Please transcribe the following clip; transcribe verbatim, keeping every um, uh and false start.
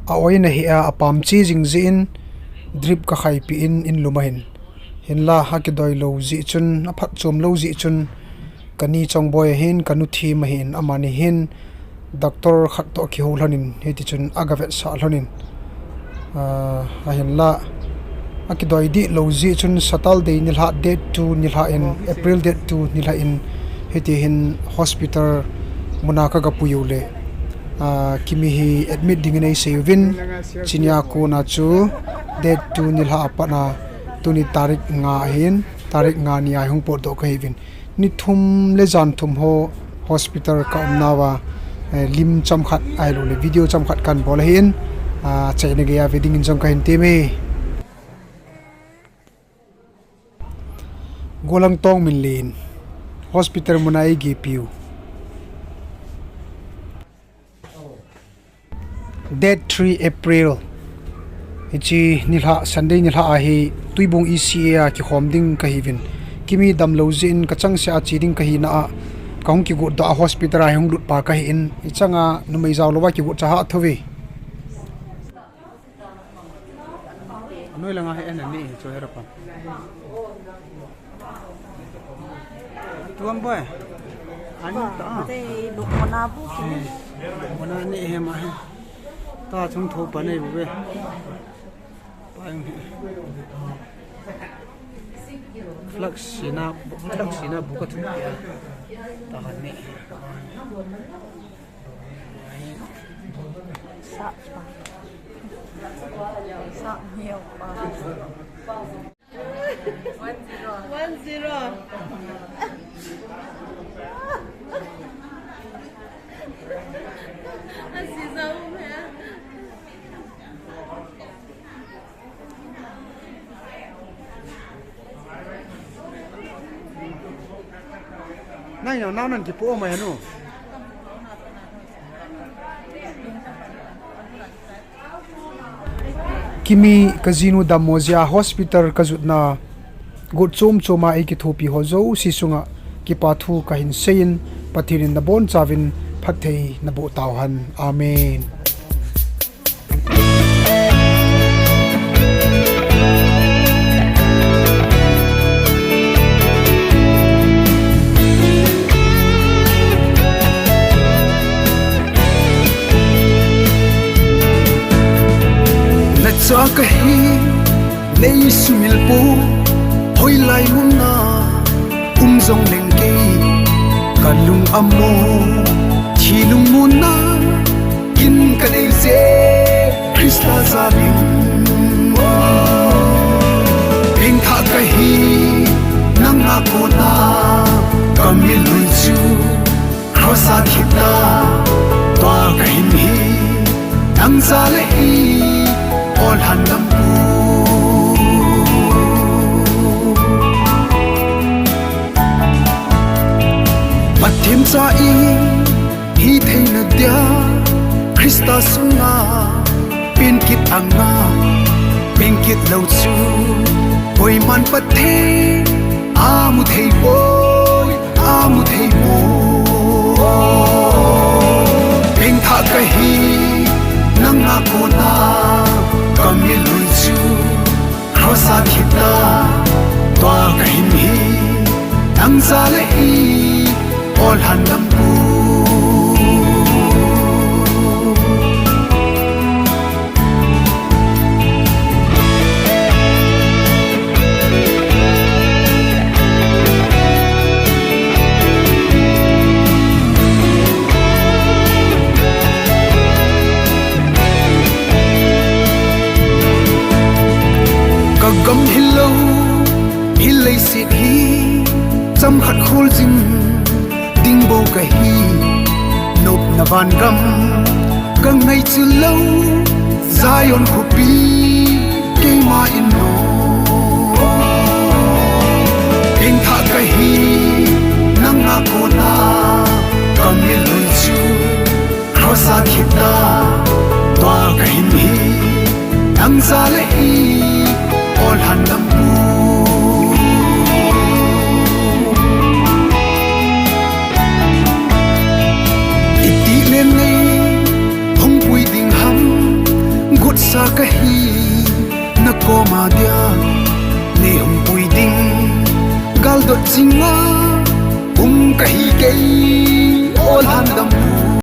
a oina hi a, a pam chi jing jeh in drip ka khaipi in, in lum ahin. Hinla, a kidoi lou jeh chun, a phatchom lou jeh chun, ka ni Chongboi ahin, ka nu Thim ahin, amani hin, doctor khat toh kihou lhonin, hiti chun a ga vetsah lhonin. Ah, ahinla, a kidoi dih lou jeh chun Saturday nilhah date two nilhah in, April date two nilhah in, hiti hin hospital muna ka ga pui u le, ah, Kimi hi admit dingin ei sei uvin, chunia kona chu date two nilhah a pat a tuni tarik nga ahin, tarik nga ni a hung potdoh ka hi uvin. Ni thum le jan thum ho hospital ka umna uva, eh, lim chomkhat ahilou le video chomkhat kan bol ahin, ah, achaina geiya ve dingin jong ka hin temme. Gollhang Tongminlen, hospital muna ei gepiu. Date three April. Hiche nilhah, Sunday nilhah ahi, Tuibong E C A a kikhom ding ka hi uvin. Kimi damlou jeh in ka changseh a che ding ka hina a, ka hung kigot doh a hospital a hung lut pa ka hi in, hichang a numei jao louva kigot cha ha thou ve. Anoi langa hi en ani hi chu hera pa. Tuam boy. Ani ta. Te lukmona bu kini. Lukmona ni hi ma hi. Ta chung tho pa nei bu ve. Pa yung hi. Flux sina, flux sina bu ka thum ya. Ta han ni. Sa pa. Sa miau pa. One zero. One zero. Asi sa um ya. Nang yo, nang nang kipo mai anu. Kimi ka jinu dammo jeh a hospital ka jotna got chom chom a ei kithopi ho jouse chunga kipa thu ka hin seiyin, Pathen in nabonchauvin phatthei naboh tauhen. Amen. Nacha kahi, nei sumil po, hoilai muna um jong leng kei, ka lung amo, thi lungmonna, kin ka nei je, Christa jal in. Pengthah kahi, nanga kona, ka mitlhi chu, cross a thi ta, tua ka hin hi, nang jal ahi, olhan lampu. Pathen cha i, hi theina dia, Christa sunga, peng kit anga, peng kit lou chu, koiman Pathen, amu thei poi, amu thei poi. Pengthah kahi, nanga kona, ka mitlhi chu, cross a thi ta, tua ka hin hi, nang jal ahi, olhan lampu. Ka gam hilou, hi leiset hi, chomkhat kholjin ding bou kahi. Nopna van gam, ka ngai chu lou, Zion khopi, keima in nom. Pengthah kahi, nanga kona, ka mitlhi chu, cross a thi ta, tua ka hin hi, nang jal ahi, olhan lampu. Iti le nei, hung pui ding ham, Sa kahi, nakoma dia nei hung pui ding. Galdot jinga um kahi kei, o lhan dampu.